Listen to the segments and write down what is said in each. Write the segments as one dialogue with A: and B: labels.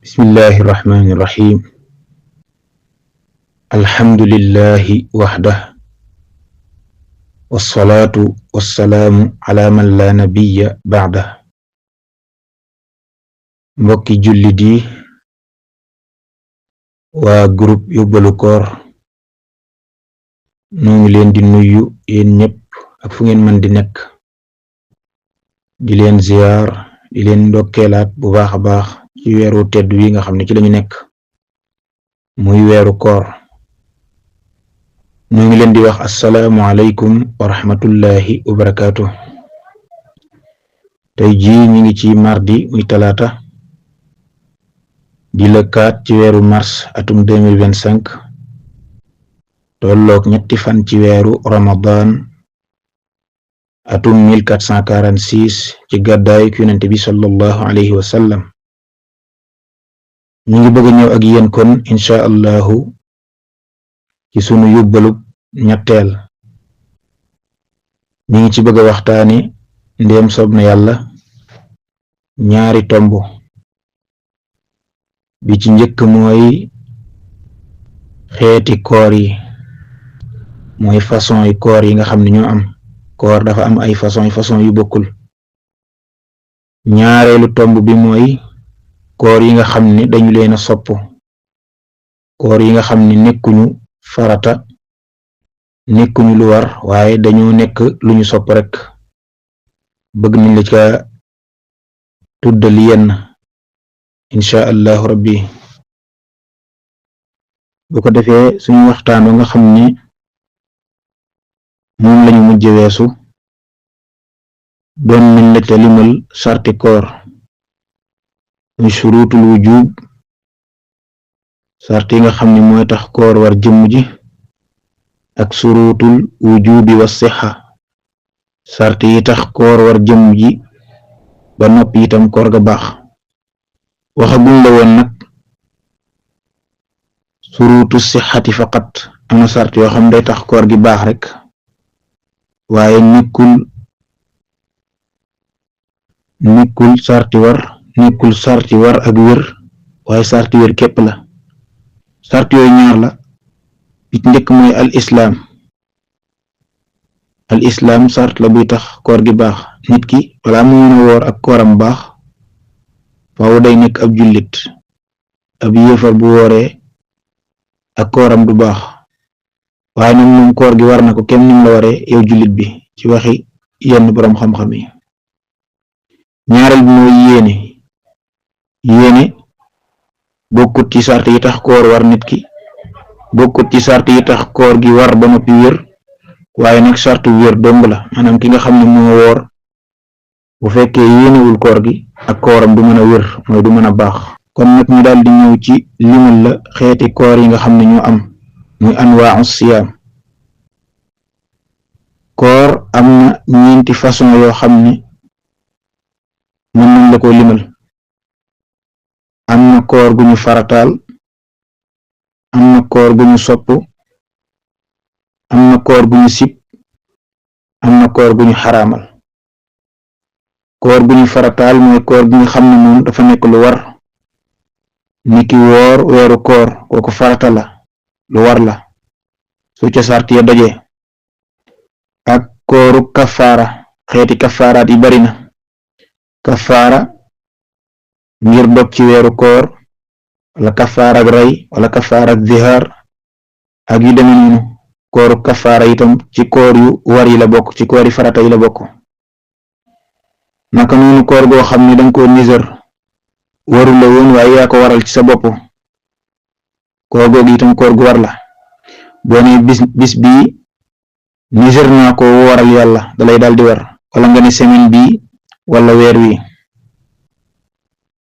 A: bismillahi irrahmani irrahim alhamdulillahi waxdah wassalaatu wassalaamu ala man la nabiya ba'dah. mbokki jullit yi waa groupe yóbbalu koor noo ngi leen di nuyu yéen ñépp ak fu ngeen mën di nekk, di leen ziyaar, di leen ndokkeelaat bu baax a baax ci weeru tedd wi nga xam ne ci lañu nekk muy weeru koor. ñoo ngi leen di wax assalaamu aleykum wa rahmatullahi wa barakaatu. tey jii ñi ngi ci mardi muy talaata di le 4 ci weeru mars atum 2025 tolloog ñetti fan ci weeru ramadan atum 1446 ci gàddaay yonent bi sallallahu alayhi wa sallam. ñu ngi bëgg ñëw ak yéen kon insha allahu ci sunu yóbbalub ñetteel. ñi ngi ci bëgg a waxtaane ndéem soob na yàlla ñaari tomb. bi ci njëkk mooy xeeti koor yi, mooy façon yi koor yi nga xam ne ñoo am. koor dafa am ay façon yu bokkul. ñaareelu tomb bi mooy koor yi nga xam ne dañu leen a sopp, koor yi nga xam ne nekkuñu farata, nekkuñu lu war, waaye dañoo nekk lu ñu sopp rek. bëgg nañ la ca tuddal yenn insha allahu rabbi. bu ko defee suñu waxtaan wa nga xam ne moom lañu mujje weesu doon nañ la ca limal sarti koor muy shurutul wujub, sart yi nga xam ne mooy tax koor war jëmm ji, ak shurutul wujubi wa sixa, sart yi tax koor war jëmm ji ba noppi itam koor ga baax. waxaguñ la woon nag shurutu sixati faqat, am na sart yoo xam day tax koor gi baax rek, waaye nekkul sarti war ak wér, waaye sarti wér képp la. sart yooyu ñaar la. bi ci njëkk mooy al islaam sart la buy tax koor gi baax. nit ki wala mu mën a woor ak kooram baax faaw day nekk ab jullit. ab yéefar bu wooree ak kooram du baax, waaye nag moom koor gi war na ko kenn nim la waree yow jullit bi ci waxi yenn boroom xam-xam yi. ñaareel bi mooy yéene bokkut ci sart yi tax koor war nit ki, bokkut ci sart yi tax koor gi war ba noppi wér, waaye nag sartu wér dong la. maanaam ki nga xam ne moo woor bu fekkee yéenewul koor gi ak kooram du mën a wér, mooy du mën a baax. kon nag ñu daal di ñëw ci limal la xeeti koor yi nga xam ne ñoo am, muy anwaa'u siyaam. koor am na ñeenti façon yoo xam ne mën nañ la ko limal. am na koor gu ñu farataal, am na koor gu ñu sopp, am na koor gu ñu sib, am na koor gu ñu xaraamal. koor gu ñu farataal mooy koor gi nga xam ne moom dafa nekk lu war, niki woor weeru koor, kooku farata la, lu war la su ca sart ya daje. ak kooru kafaara, xeeti kafaaraat yi bari na. kafaara ngir dog ci weeru koor, wala kafaara ak rey, wala kafaara ak zihaar ak yu demee noonu. kooru kafaara itam ci koor yu war yi la bokk, ci koor yi farata yi la bokk. naka noonu koor goo xam ne danga ko nisër waru la woon waaye yaa ko waral ci sa bopp, koor googu itam koor gu war la. boo ne bis bii nisër naa ko waral yàlla dalay daal di war, wala nga ne semaine bii wala weer wi.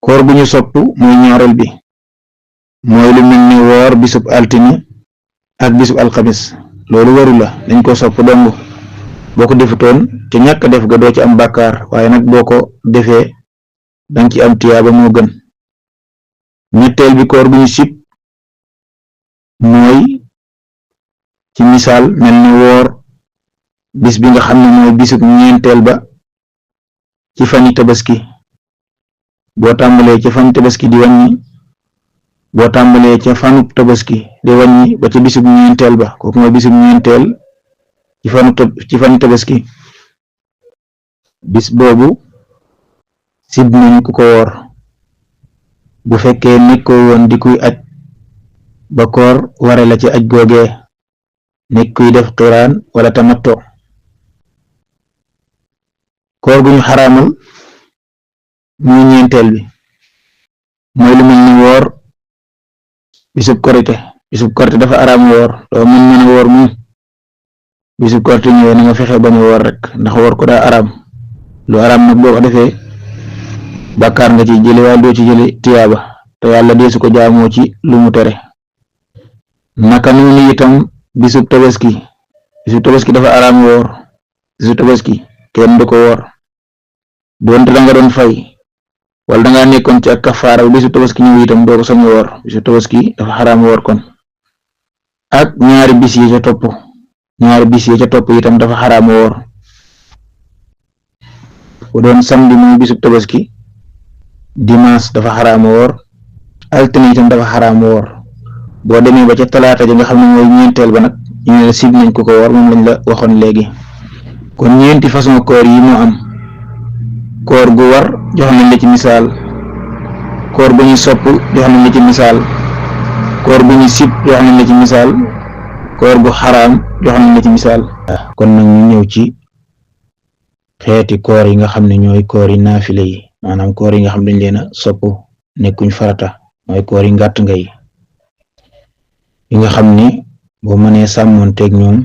A: koor gu ñu sopp mooy ñaareel bi, mooy lu mel ni woor bisub altine ak bisub alxamis. loolu waru la, dañ ko sopp dong. boo ko defutoon te ñàkk def ga doo ci am bàkkaar, waaye nag boo ko defee danga ci am tiyaaba moo gën. ñetteel bi koor gu ñu sib mooy ci misaal mel ni woor bis bi nga xam ne mooy bisub ñeenteel ba ci fani tabaski. boo tàmbalee ci fan tabaski di wàññi boo tàmbalee ca fanub tabaski di wàññi ba ca bisub ñeenteel ba kooku mooy bisub ñeenteel ci fanu tabaski bis boobu sib nañ ku ko woor bu fekkee nekkoo woon di kuy aj ba koor ware la ci aj googee nekk kuy def xiraan wala tamatto koor gu ñu xaraamal muy ñeenteel bi mooy lu mel ni woor bisub korite dafa araam woor doo mën a woor moom bisub korite ñëwee na nga fexe bañ a woor rek ndax woor ko daa araam lu araam nag boo ko defee bàkkaar nga ci jële waaye doo ci jële tiyaaba te yàlla deesu ko jaamoo ci lu mu tere naka noonu itam bisub tabaski dafa araam woor bisub tabaski kenn du ko woor doonte da nga doon fay wala da ngaa nekkoon ci ak kafaara bisub tabaski ñëw itam doo ko sañ woor bisub tabaski dafa xaraam woor kon ak ñaari bis yi ca topp itam dafa xaraam woor bu doon samedi muy bisub tabaski dimanche dafa xaraam woor altine itam dafa xaraam woor boo demee ba ca talaata ji nga xam ne mooy ñeenteel ba nag ñu ne la sib nañ ko woor moom lañ la waxoon léegi kon ñeenti façon koor yi moo am koor gu war jox nañ la ci misaal koor gu ñu sopp jox nañ la ci misaal koor gu ñu sib jox nañ la ci misaal koor gu xaraam jox nañ la ci misaal kon nag ñu ñëw ci xeeti koor yi nga xam ne ñooy koor yi naafile yi maanaam koor yi nga xam ne dañ leen a sopp nekkuñ farata mooy koor yi ngàtt nga yi nga xam ni boo mënee sàmmoonteeg ñoom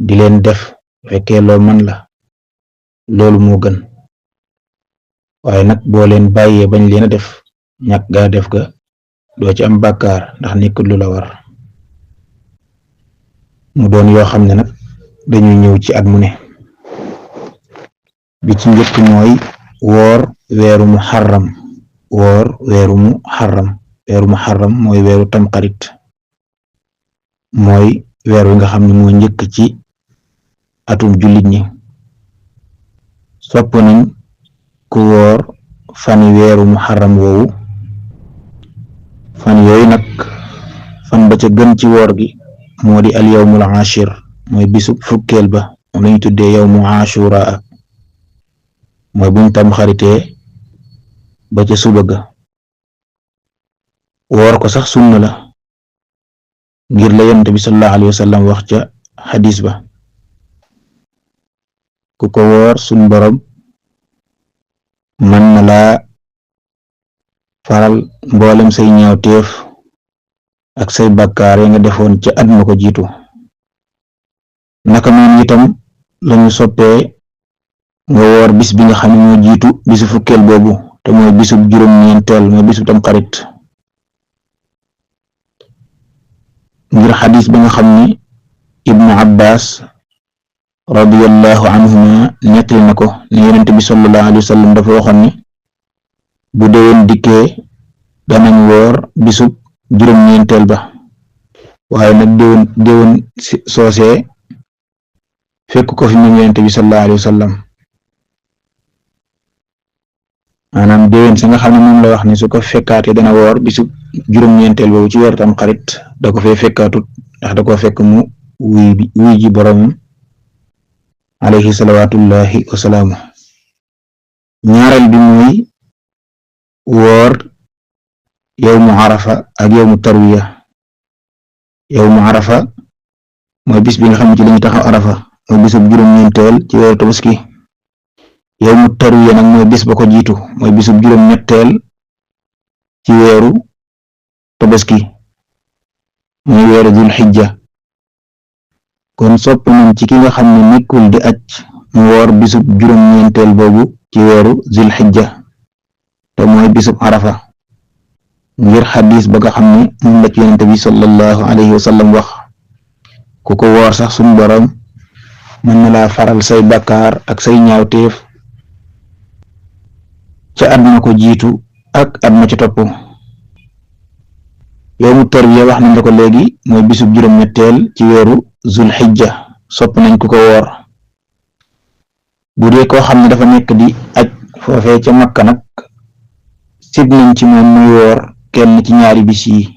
A: di leen def fekkee loo mën la loolu moo gën waaye nag boo leen bàyyee bañ leen a def ñàkk gaa def ga doo ci am bàkkaar ndax nekkul lu la war mu doon yoo xam ne nag dañuy ñëw ci at mu ne bi ci njëkk mooy woor weeru muharram weeru muharram mooy weeru tamxarit mooy weer wi nga xam ne moo njëkk ci atum jullit ñi sopp nañ ku woor fani weeru muharram woowu fan yooyu nag fan ba ca gën ci woor gi moo di al yawmul ashir mooy bisu fukkeel ba moom lañu tuddee yawmu ashura mooy buñ tam xaritee ba ca suba ga woor ko sax sunna la ngir la yonent bi sallallahu alayhi wa sallam wax ca xadis ba ku ko woor sun borom mën na laa faral mboolem say ñaawteef ak say bàkkaar ya nga defoon ca at ma ko jiitu naka noonu itam lañu soppee nga woor bis bi nga xam ne moo jiitu bisu fukkeel boobu te mooy bisub juróom-ñeenteel mooy bisub tam xarit ngir xadis ba nga xam ni ibnu abbas radiyallahu anhuma nettali na ko ne yonent bi sallallahu alayhi wa sallam dafa waxoon ni bu déwén dikkee danañ woor bisub juróom-ñeenteel ba waaye nag déwén soosee fekk ko fi moom yonent bi sallallahu alayhi wa sallam maanaam déwén sa nga xam ne moom la wax ni su ko fekkaatee dana woor bisub juróom-ñeenteel boobu ci weeru tam xarit da ko fee fekkaatut ndax da ko fekk mu wuy ji boroomam alayhi salawatullahi wasalaamu ñaareel bi muy woor yawmu arafa ak yawmu tarwiya yawmu arafa mooy bis bi nga xam ne ci lañu taxaw arafa mooy bisub juróom-ñeenteel ci weeru tabaski yawmu tarwiya nag mooy bis ba ko jiitu mooy bisub juróom-ñetteel ci weeru tabaski mooy weeru dul xijja kon sopp nañ ci ki nga xam ne nekkul di aj mu woor bisub juróom-ñeenteel boobu ci weeru zul xijja te mooy bisub arafa ngir xadis ba nga xam ne moom la ci yonent bi sallallahu alayhi wa sallam wax ku ko woor sax suñu borom mën na laa faral say bakkaar ak say ñaawteef ca at ma ko jiitu ak at ma ci topp yawmu tarwiya wax nañ la ko léegi mooy bisub juróom-ñetteel ci weeru zul xijja sopp nañ ku ko woor bu dee koo xam ne dafa nekk di aj foofee ca Makka nag sib nañ ci moom muy woor kenn ci ñaari bis yi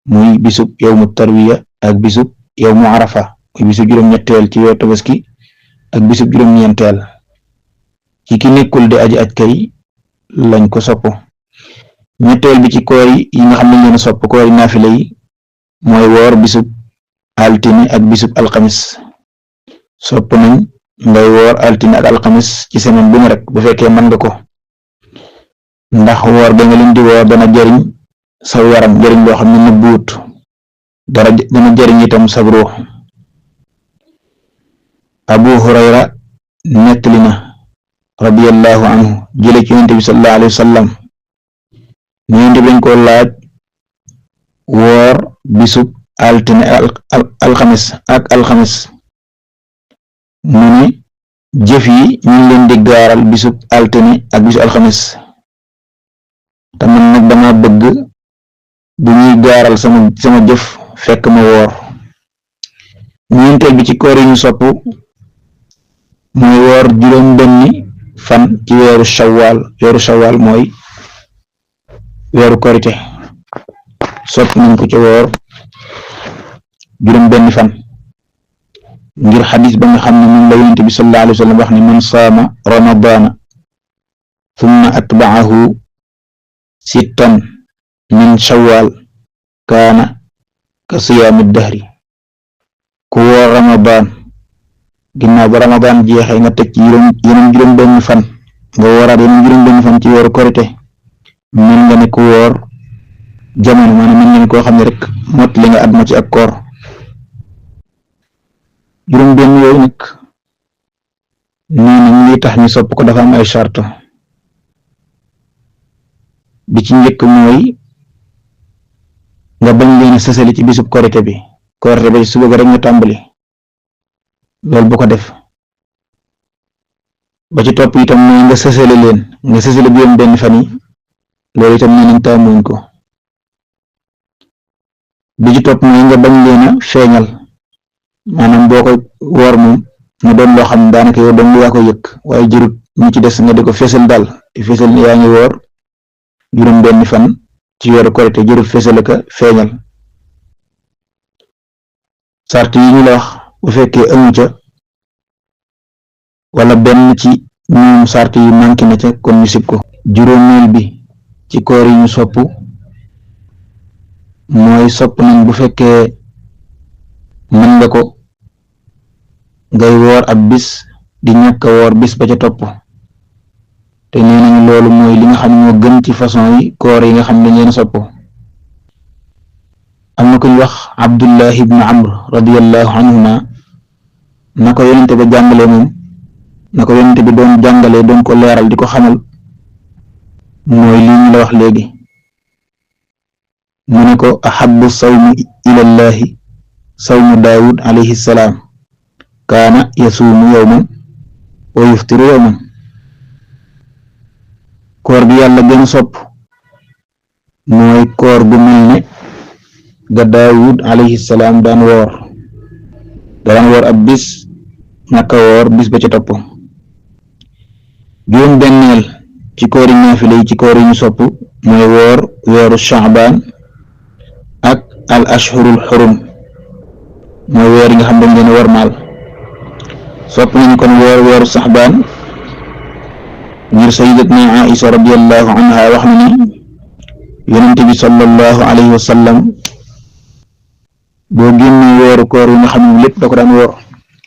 A: muy bisub yawmu tarwiya ak bisub yawmu arafa muy bisub juróom-ñetteel ci weeru tabaski ak bisub juróom-ñeenteel ci ki nekkul di aji aj kay lañ ko sopp ñetteel bi ci koor yi nga xam ne leen sopp koor yi naafila yi mooy woor bisub altine ak bisub alxamis sopp nañ ngay woor altine ak alxamis ci semaine bu ne rek bu fekkee mën nga ko ndax woor ba nga leen di woor dana jariñ saw yaram jariñ loo xam ne nëbbuwut dana jariñ itam sa ruux Abu Hurayra nettali na radiyallahu anhu jële ci yonent bi sallallahu alayhi wa sallam ne yonent bi dañ ko laaj woor bisub altine alxamis ak alxamis mu ne jëf yi ñu ngi leen di gaaral bisub altine ak bisub alxamis te man nag dama bëgg bu ñuy gaaral sama jëf fekk ma woor ñeenteel bi ci koor yi ñu sopp mooy woor juróom benni fan ci weeru shawwal mooy weeru korite sopp nañ ko ci woor juróom benni fan ngir xadis ba nga xam ne moom la yonent bi sallallahu alayhi wa sallam wax ne man saama ramadaana thumma atba'ahu sittan min shawwal kaana ka siyaami dahri ku woor ramadaan ginnaaw ba ramadaan jeexee nga teg ci yeneen juróom benni fan nga wooraat yeneen juróom benni fan ci weeru korite mën nga ne ku woor jamono maanaam mën nga ne koo xam ne rek mot li nga at ma ci ak koor juróom benn yooyu nag nee na li tax ñu sopp ko dafa am ay charte bi ci njëkk mooy nga bañ leen a sësali ci bisub korite bi ci suba ga rek nga tàmbali loolu bu ko def ba ci topp itam mooy nga sësale juróom benn fan yi loolu itam nee nañ tàmmuñ ko bi ci topp mooy nga bañ leen a feeñal maanaam boo ko woor moom na doon loo xam daanaka yow dong yaa ko yëg waaye jërut ñu ci des nga di ko fesal daal di fesal ni yaa ngi woor juróom benn fan ci weeru korite jërut fesal ka feeñal sart yi ñu la wax bu fekkee amu ca wala benn ci ñoom sart yi manqué na ca kon ñu sib ko juróomeel bi ci koor yi ñu sopp mooy sopp nañ bu fekkee mën nga ko ngay woor ab bis di ñàkk a woor bis ba ca topp te nee nañu loolu mooy li nga xam ne moo gën ci façon yi koor yi nga xam ne dañ leen sopp am na ku ñu wax Abdullah ibn Amr radiyallahu anhuma na ko yonente ba jàngale moom na ko yonente bi doon jàngale doon ko leeral di ko xamal mooy lii ñu la wax léegi mu ne ko ahabbu sawmi ilallahi sawmu Daawud alayhi salaam kaana yasuumu yawman wa yuftiru yawman koor gi yàlla gën a sopp mooy koor gu mel ne ga Daawud alayhi salaam daan woor ab bis ñàkk a woor bis ba ca topp juróom benneel ci koor yi naafile yi ci koor yi ñu sopp mooy woor weeru Sha'baan ak al ashhurul xurum mooy weer yi nga xam dañ leen a warmaal sopp nañu kon woor weeru Sha'baan ngir sayyidatna Aisha radiyallahu anha wax na ni yonent bi sallallahu alayhi wa sallam boo génnee weeru koor yi nga xam ne lépp da ko daan woor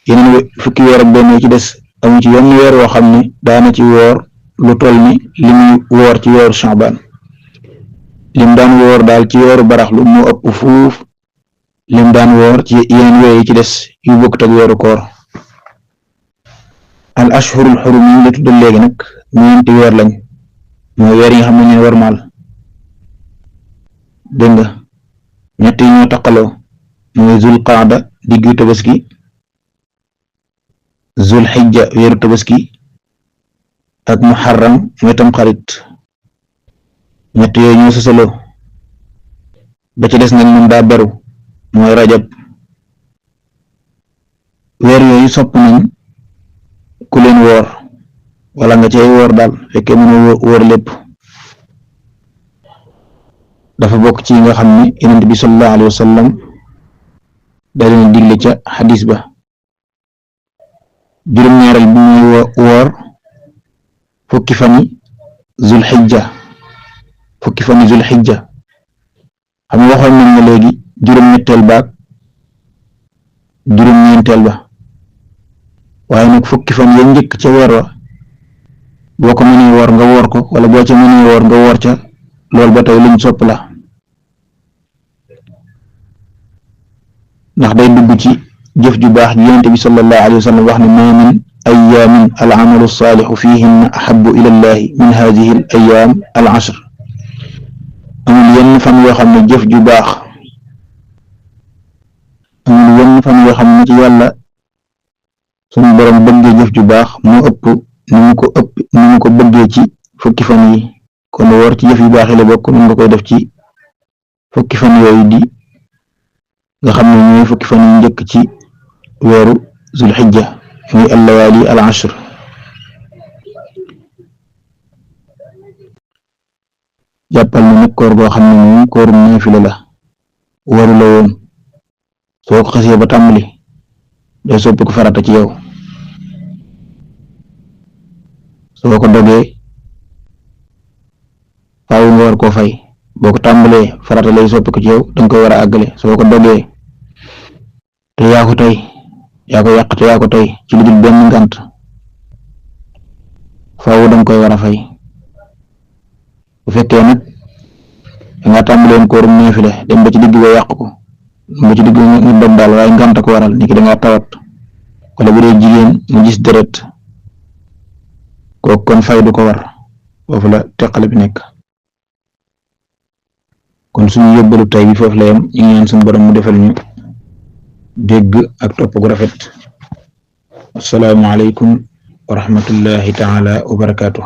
A: yeneen fukki weer ak benn ci des amu ci yenn weer woo xam ne daana ci woor lu toll ni li muy woor ci weeru Sha'baan lim daan woor daal ci weeru baraxlu moo ëpp fuuf lim daan woor ci yeneen weer yi ci des yu bokkut ak weeru koor al ashhurul xurum yi la tuddal léegi nag ñeenti weer lañ mooy weer yi nga xam ne ñooy warmaal dégg nga ñett yi ñoo taqaloo mooy zul qaada diggu tabaski zul xijja weeru tabaski ak muharram mooy tam xarit ñett yooyu ñoo sosaloo ba ci des nag moom daa beru mooy rajab weer yooyu sopp nañ ku leen woor wala nga cay woor daal fekkee mën a woor lépp dafa bokk ci nga xam ne yonent bi sallallahu alayhi wa sallam da leen digle ca xadis ba juróom-ñaareel bi muy woor fukki fani zulxijja xam nga waxoon nañ ne léegi juróom-ñetteel baak juróom-ñeenteel ba waaye nag fukki fan ya njëkk ca weer wa boo ko mënee woor nga woor ko wala boo ca mënee woor nga woor ca loolu ba tey luñ sopp la ndax day dugg ci jëf ju baax ji yonent bi sallallahu alayhi wa sallam wax ne ma min ayaamin al amalu saalixu fihinna ahabu ila llahi min hadihi al ayaam al ashr amul yenn fan yoo xam ne jëf ju baax amul yenn fan yoo xam ne ci yàlla sunu borom bëggee jëf ju baax moo ëpp ni mu ko bëggee ci fukki fan yi kon woor ci jëf yu baax yi la bokk nun nga koy def ci fukki fan yooyu di nga xam ne ñooy fukki fan yu njëkk ci weeru zulxijja muy allayaali al ashr jàppal na nag koor goo xam ne moom koorum naafila la waru la woon soo ko xasee ba tàmbali day soppi ko farata ci yow soo ko dogee faaw nga war koo fay boo ko tàmbalee farata lay soppi ko ci yow danga koy war a àggale soo ko dogee te yaa ko tey yaa ko yàq te yaa ko tey ci lu dul benn ngant faaw danga koy war a fay bu fekkee nag danga tàmbaleen koorum naafila dem ba ci digg ba yàq ko ba ci digg nga dog daal waaye ngant ko waral niki danga tawat wala bu dee jigéen mu gis deret kooku kon fay du ko war foofu la teqale bi nekk kon suñu yóbbalu tay bi foofu la yem ñu ngi ñaan suñu borom mu defal ñu dégg ak topp gu rafet assalaamu aleykum wa rahmatullahi taala wa barakaatuh